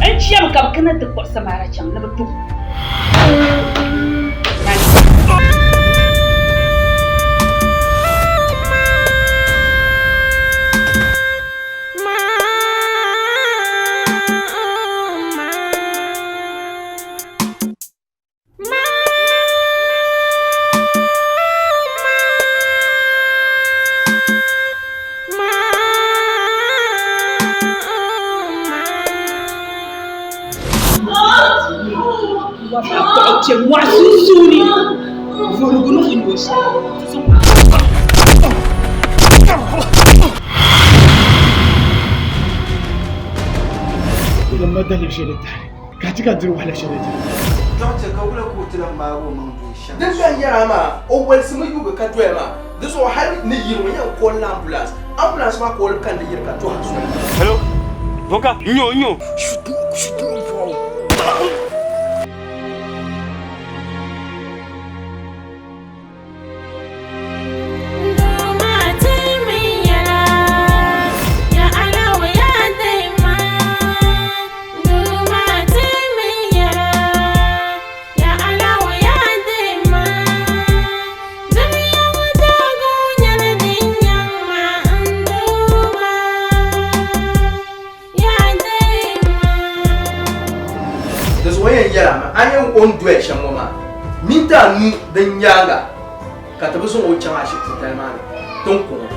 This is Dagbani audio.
N chɛmi ka bɛ kana ti kpuɣi Samara chaŋ ni bɛ ti Kpɛ mɔɣu sunsuuni vuhirigu ni ku nyɛ o shɛli. Ka ti ka diri wahala shɛli diri. Dɔɣite ka wula ka o ti lan maag o maŋ doli shɛm? Din lan yɛra maa, o wolisimi yuugi ka doya maa, di zuɣu hali ni yiri ŋɔ yɛn call la ambulance, ambulance maa call ka ni yiri ka tɔhi soli. Hello, Voka, n-nyɛ o, n-nyɛ o. Di zuɣu yɛn yɛla mi a ni o ni doya shɛm ŋɔ maa minti anu din nyaaŋa ka ti bi zaŋ o chaŋ ashibiti tali maa ni tin kuŋ o.